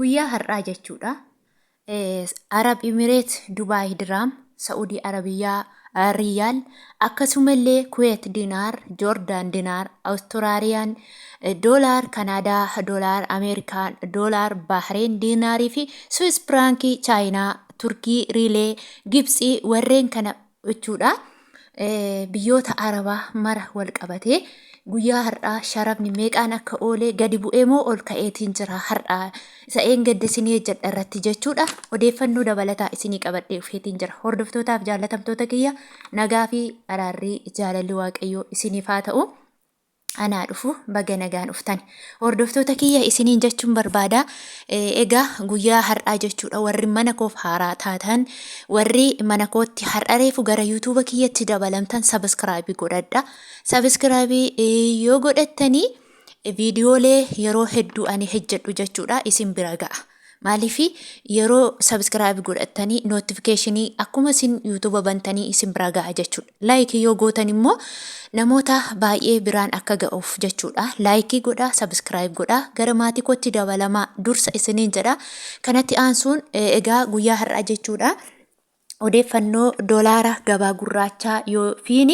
Guyyaa har'aa jechuudha. Arab Imireet, Dubaay Diraam, Sa'udii Arabiyyaa Riyaal, akkasumallee Kuweet Dinaar, Joordaan Dinaar, Awustiraaliyaan Doolaar, Kanaadaa Doolaar, Ameerikaan Doolaar, Bahreen Diinaarii fi Swiss Firaankii, Chaayinaa, Turkii Riilee, Gibtsii warreen kana jechuudha. Biyyoota Arabaa mara wal qabatee guyyaa har'aa sharafni meeqaan akka oole, gadi bu'ee moo ol ka'eetiin jira har'aa isa eengadda isinii hojjedha irratti jechuudha. Odeeffannoo dabalataa isinii qabadhee dhufeetiin jira. Hordoftootaaf jaallatamtoota kiyya, nagaa fi araarrii jaalalli Waaqayyoo isiniif haa ta'u. Anaa dhufu, baga nagaan dhuftan. Hordoftoota kiyya isiniin jechuun barbaada. Egaa guyyaa har'aa jechuudha, warri mana koof haaraa taatan, warri mana kootti har'a reefu gara yuutuuba kiyyatti dabalamtan, subscribe godhadha. Subscribe yoo godhattanii viidiyoolee yeroo hedduu ani hojjedhu jechuudha isin bira ga'a. Maaliif? Yeroo subscribe godhattanii notificationii akkuma isin yuutuuba bantanii isin bira ga'a jechuudha. Like yoo gootan immoo namoota baay'ee biraan akka ga'uuf jechuudha. Like godhaa, subscribe godhaa, gara maatii kootti dabalamaa dursa isiniin jedha. Kanatti aansuun egaa guyyaa har'aa jechuudha. Odeeffannoo doolaara gabaa gurraachaa yookiin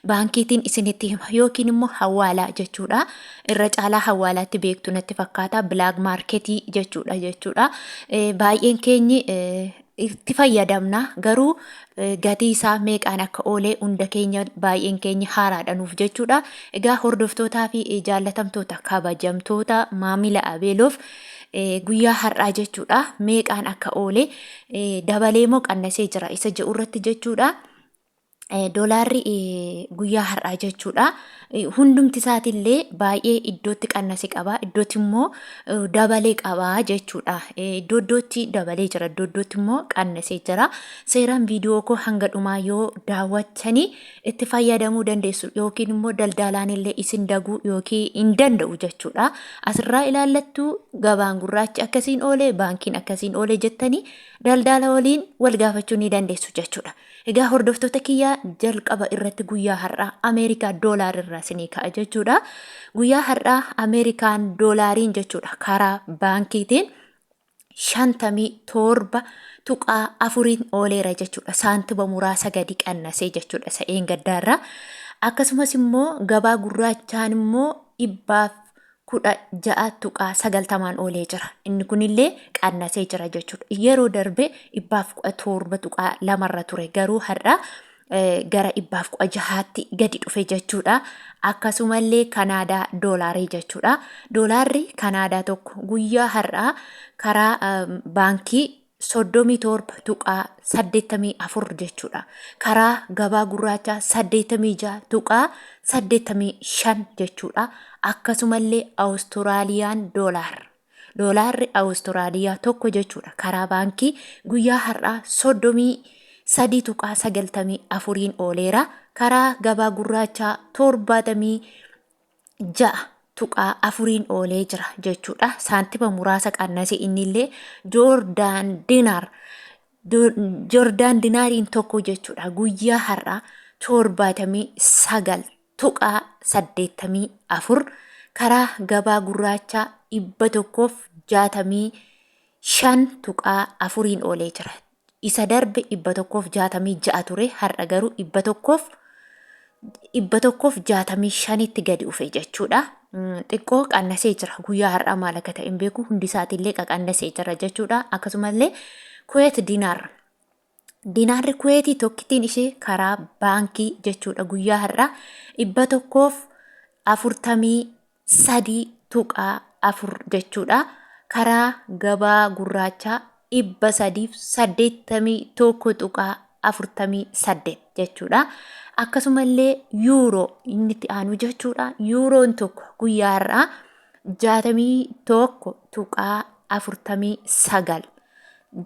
baankiitiin isinitti hima yookiin immoo hawaalaa jechuudha. Irra caalaa hawaalaatti beektu natti fakkaata. Black marketii jechuudha. Baay'een keenyi itti fayyadamna, garuu gatii isaa meeqaan akka oolee hunda keenya baay'een keenya haaraadha nuuf jechuudha. Egaa hordoftootaa fi jaallatamtoota, kabajamtoota maamila Abeeloof, guyyaa har'aa jechuudha meeqaan akka oole, dabalee moo qannasee jira isa jedhu irratti jechuudha. Doolaarri guyyaa har'aa jechuudha. Hundumti isaatillee baay'ee iddootti qannase qaba. Iddootti immoo dabalee qaba jechuudha. Iddoo iddootti dabalee jira. Iddoo iddootti immoo qannasee jira. Seeraan viidiyoo koo hanga dhumaa yoo daawwattanii itti fayyadamuu dandeessu yookiin immoo daldaalaan illee isin daguu yookiin hin danda'u jechuudha. Asirraa ilaallattu, gabaan gurraachi akkasiin oolee, baankiin akkasiin oolee jettanii daldala waliin wal gaafachuu ni dandeessu jechuudha. Egaa hordoftoota kiyyaa, jalqaba irratti guyyaa har'aa Ameerikaa doolaar irraa isinii ka'a jechuudha. Guyyaa har'aa Ameerikaan doolaariin jechuudha karaa baankiitiin 57.4n ooleera jechuudha. Saantima muraasa gadi qannasee jechuudha sa'een gaddaarraa. Akkasumas immoo gabaa gurraachaan immoo 116.90n oolee jira. Inni kunillee qannasee jira jechuudha. Yeroo darbe 117.2rra ture, garuu har'a gara 116tti gadi dhufe jechuudha. Akkasumallee Kanaadaa doolaarii jechuudha. Doolaarri Kanaadaa tokko guyyaa har'aa karaa baankii 37.84 jechuudha. Karaa gabaa gurraachaa 86.85 jechuudha. Akkasumallee Awustiraaliyaan doolaar. Doolaarri Awustiraaliyaa tokko jechuudha karaa baankii guyyaa har'aa 33.94n ooleera. Karaa gabaa gurraachaa 76.4n oolee jira jechuudha. Saantima muraasa qannase innillee. Joordaan dinaar. Joordaan dinaariin tokko jechuudha guyyaa har'aa 79.84, karaa gabaa gurraachaa 165.4n oolee jira. Isa darbe 166 ture, har'a garuu 165tti gadi dhufe jechuudha. Xiqqoo qannasee jira. Guyyaa har'aa maal akka ta'e hin beeku, hundi isaatiillee qaqannasee jira jechuudha. Akkasumallee Kuweet dinaar. Dinaarri Kuweetii tokkittiin ishee karaa baankii jechuudha guyyaa har'aa 143.4 jechuudha. Karaa gabaa gurraachaa 381.48 jechuudha. Akkasumallee yuuroo inni itti aanu jechuudha. Yuuroon tokko guyyaa har'aa 61.49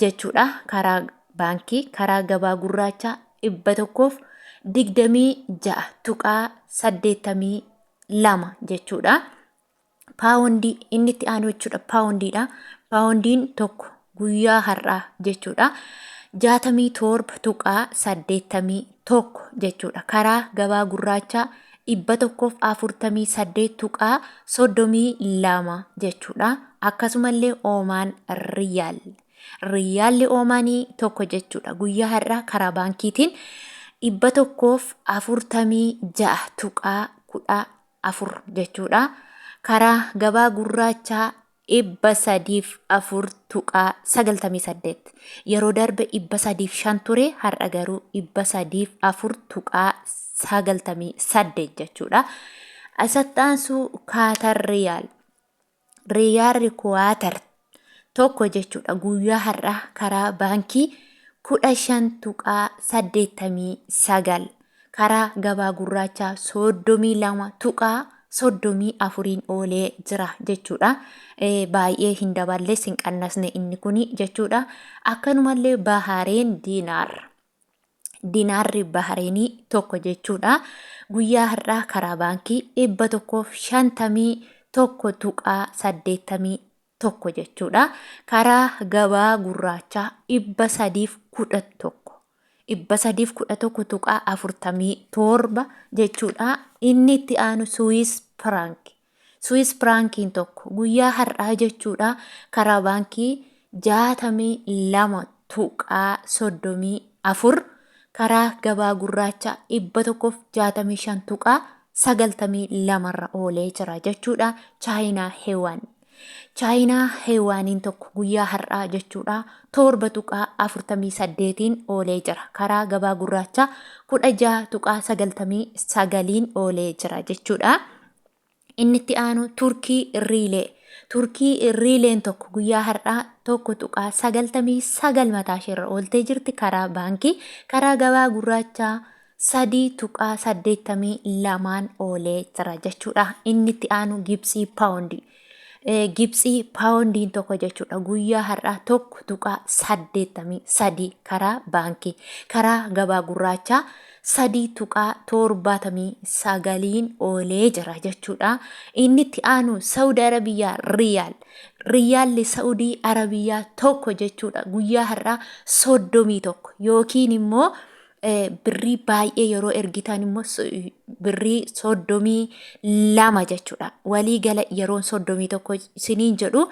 jechuudha. Karaa baankii, karaa gabaa gurraachaa 126.82 jechuudha. Paawundii inni itti aanu jechuudha paawundiidha. Paawundiin tokko guyyaa har'aa jechuudha 67.81 jechuudha. Karaa gabaa gurraachaa 148.32 jechuudha. Akkasumallee Oomaan Riyaal. Riyaalli Oomaanii tokko jechuudha. Guyyaa har'aa karaa baankiitiin 146.14 jechuudha. Karaa gabaa gurraachaa 304.98. Yeroo darbe 305 ture, har'a garuu 304.98 jechuudha. Isatti aansu Kaatar Riyaal. Riyaarri Kuwaatar tokko jechuudha. Guyyaa har'aa karaa baankii 15.89, karaa gabaa gurraachaa 32.34n oolee jira jechuudha. Baay'ee hin daballes hin qannasne inni kuni jechuudha. Akkanumallee Bahareen Diinaar. Dinaarri Bahareenii tokko jechuudha. Guyyaa har'aa karaa baankii 151.81 jechuudha. Karaa gabaa gurraachaa 311. 311.47 jechuudha. Inni itti aanu Suwiis Firaank. Suwiis Firaankiin tokko guyyaa har'aa jechuudha karaa baankii 62.34, karaa gabaa gurraacha 165.92 irra oolee jira jechuudha. Chaayinaa Heewaan. Chaayinaa Heewaaniin tokko guyyaa har'aa jechuudha 7.48n oolee jira. Karaa gabaa gurraachaa 16.99n oolee jira jechuudha. Inni itti aanu Turkii Riilee. Turkii Riileen tokko guyyaa har'aa 1.99 mataa isheerra ooltee jirti karaa baankii. Karaa gabaa gurraachaa 3.82n oolee jira jechuudha. Inni itti aanu Gibtsii Paawundii. Gibtsii Paawundiin tokko jechuudha guyyaa har'aa 1.83 karaa baankii. Karaa gabaa gurraachaa 3.79n oolee jira jechuudha. Inni itti aanu Saudi Arabiyaa Riyaal. Riyaalli Saudii Arabiyaa tokko jechuudha guyyaa har'aa 31 yookiin immoo birrii baay'ee yeroo ergitan immoo birrii 32 jechuudha. Walii gala yeroon 31 isiniin jedhu,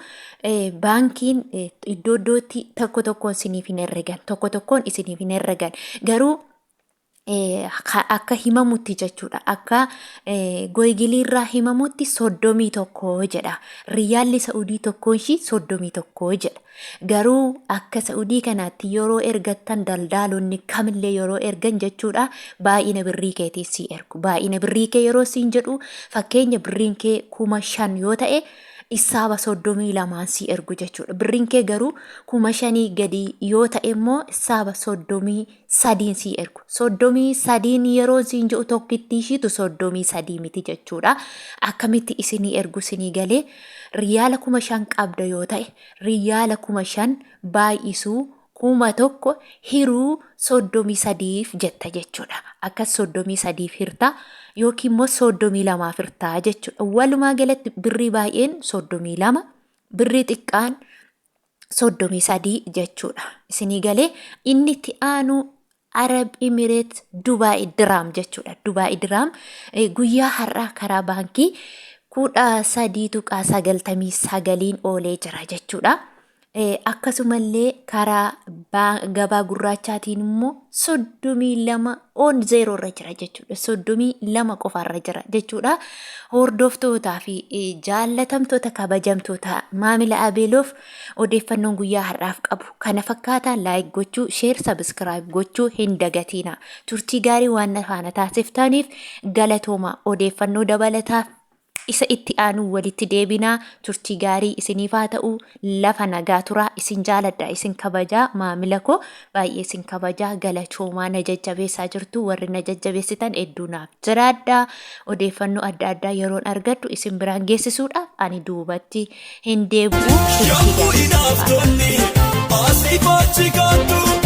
baankiin iddoo iddootti tokko tokkoon isiniif hin herregan, tokko tokkoon isiniif hin herregan, garuu akka himamutti jechuudha. Akka goygiliirraa himamutti 31 jedha. Riyaalli Sa'udii tokkoon ishii 31 jedha. Garuu akka Sa'udii kanaatti yeroo ergattan, daldaalonni kamillee yeroo ergan jechuudha, baay'ina birrii keetiin sii ergu. Baay'ina birrii kee yeroo siin jedhu, fakkeenya birriin kee 5,000 yoo ta'e, isaaba 32n sii ergu jechuudha. Birriin kee garuu 5,000 gadi yoo ta'e immoo isaaba 33n sii ergu. 33n yeroo siin jedhu tokkittii ishiitu 33 miti jechuudha. Akkamitti isinii ergu isinii galee? Riyaala 5,000 qabda yoo ta'e, riyaala 5,000 baay'isuu 1,000 hiruu 33f jetta jechuudha. Akkas 33f hirta yookiin immoo 32f hirtaa jechuudha. Walumaa galatti birrii baay'een 32, birrii xiqqaan 33 jechuudha. Isinii galee? Inni itti aanu Arab Emirates Dubai Dirham jechuudha. Dubai Dirham guyyaa har'aa karaa baankii 13.99n oolee jira jechuudha. Akkasumallee karaa gabaa gurraachaatiin immoo 32 on 0 irra jira jechuudha. 32 qofaarra jira jechuudha. Hordoftootaa fi jaallatamtoota, kabajamtoota maamila Abeeloof, odeeffannoon guyyaa har'aaf qabu kana fakkaataa. Like gochuu, share, subscribe gochuu hin dagatiina. Turtii gaarii waan na faana taasiftaniif galatooma. Odeeffannoo dabalataaf isa itti aanu walitti deebinaa. Turtii gaarii isiniif haa ta'u. Lafa nagaa turaa. Isin jaaladha, isin kabajaa. Maamila koo baay'ee isin kabajaa, galatoomaa. Na jajjabeessaa jirtu. Warri na jajjabeessitan hedduu naaf jiraadha. Odeeffannoo adda addaa yeroon argadhu isin biraan geessisuudhaaf ani duubatti hin deebi'u. Turtii Yommuu gaarii isiniif haa ta'u. hinaaftonni asiif achi kaattu.